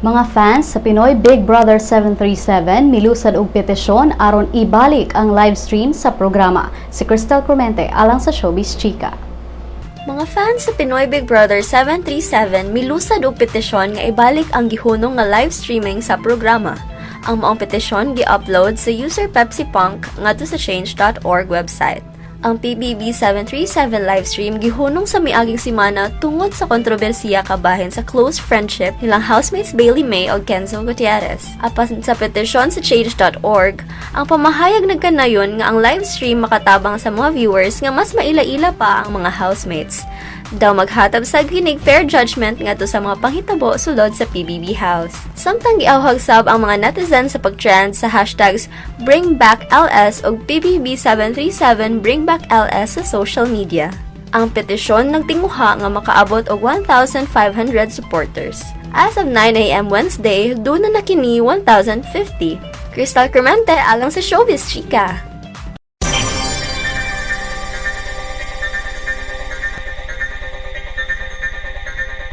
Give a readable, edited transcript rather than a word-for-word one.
Mga fans sa Pinoy Big Brother 737 milusad og petisyon aron ibalik ang live stream sa programa. Si Crystal Clemente alang sa Showbiz Chika. Mga fans sa Pinoy Big Brother 737 milusad og petisyon nga ibalik ang gihunong nga live streaming sa programa. Ang maong petisyon gi-upload sa user Pepsi Punk ngadto sa change.org website. Ang PBB 737 livestream gihunong sa miaging semana tungod sa kontrobersiya kabahin sa close friendship nilang housemates Bailey May ug Kenzo Gutierrez. Apan sa petisyon sa change.org, ang pamahayag nagkanayon nga ang livestream makatabang sa mga viewers nga mas maila-ila pa ang mga housemates. Daw maghatag sa kinig fair judgment ngadto sa mga panghitabo sulod sa PBB house. Samtang giawhag sab ang mga netizens sa pagtrend sa #BringBackLS ug PBB737 BringBackLS sa social media. Ang petisyon nagtinguha nga makaabot og 1,500 supporters. As of 9 a.m. Wednesday, duna na kini 1,050. Crystal Clemente alang sa Showbiz Chika.